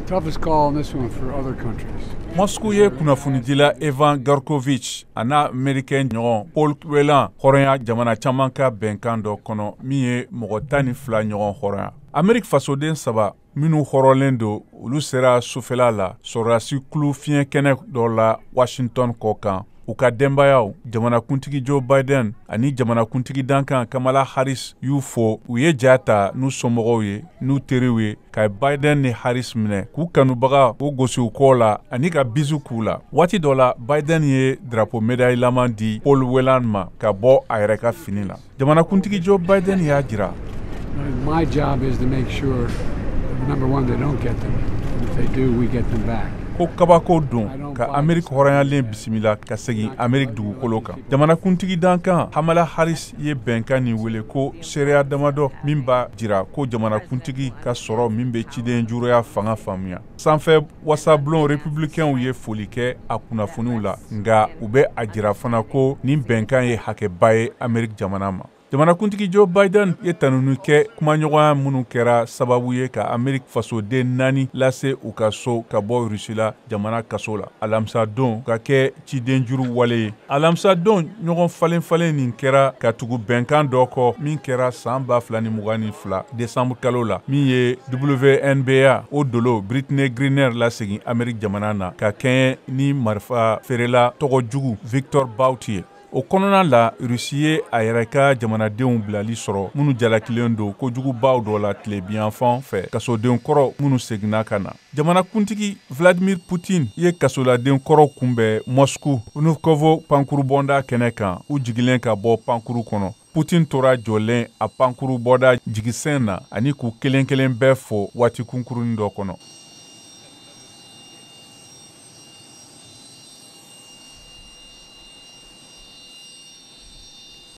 Toughest call on this one for other countries. Moscou ye kunnafonidila Evan Gershkovich a n'a Amerikɛn ɲɔgɔn Paul Whelan hɔrɔnya jamana caman ka bɛnkan dɔ kɔnɔ min ye mɔgɔ 12 ɲɔgɔn hɔrɔnya. Ameriki fasoden saba minnu hɔrɔnlen don, olu sera sufɛla la sɔrɔdasi kulu fiɲɛ kɛnɛ dɔ la Washington kɔ kan. U ka denbayaw, jamanakuntigi Joe Biden ani jamanakuntigi dankan Kamala Harris y'u fo. U ye ja ta n'u somɔgɔw ye, n'u teriw ye, ka Biden ni Harris minɛ k'u kanubaga k'u gosi u kɔ la ani ka bizu k'u la. Waati dɔ la, Biden ye drapeau médaille laman di Paul Whelan ma ka bɔ a yɛrɛ ka fini la. Jamanakuntigi Joe Biden y'a jira: My job is to make sure, number one, they don't get them. If they do, we get them back. Ko kabako don ka Ameriki hɔrɔnyalen bisimila ka segin Ameriki dugukolo kan. Jamanakuntigi dankan Kamala Harris ye bɛnkan nin wele ko seereya damadɔ min b'a jira ko jamanakuntigi ka sɔrɔ min bɛ ciden juruya fanga faamuya. Sanfɛ wasabulon républicainw ye foli kɛ a kunnafoniw la, nka u bɛ a jira fana ko nin bɛnkan ye hakɛba ye Ameriki jamana ma. Jamanakuntigi Joe Biden ye tanuni kɛ kumaɲɔgɔnya minnu kɛra sababu ye ka Ameriki fasoden 4 lase u ka so ka bɔ Rusila jamana kaso la alamisa don, ka kɛ ciden juru wale ye. Alamisa don ɲɔgɔn falen falen nin kɛra ka tugu bɛnkan dɔ kɔ min kɛra san 2022 décembre kalo la, min ye WNBA o dolo Brittney Griner lasegin Ameriki jamana na ka kɛɲɛ ni marifa feerela tɔgɔ jugu Victor Bout ye. O kɔnɔna la, Rusi ye a yɛrɛ ka jamanadenw bilali sɔrɔ minnu jalakilen don kojugubaw dɔ la tilebiyanfan fɛ, kasoden kɔrɔ minnu seginna ka na. Jamanakuntigi Vladimir Putin ye kasoladen kɔrɔ kunbɛn Moscou Vnukovo pankurubɔnda kɛnɛ kan, u jigilen ka bɔ pankuru kɔnɔ. Putin tora jɔlen a pankuru bɔda jigisɛn na ani k'u kelen kelen bɛɛ fo waati kunkurunin dɔ kɔnɔ.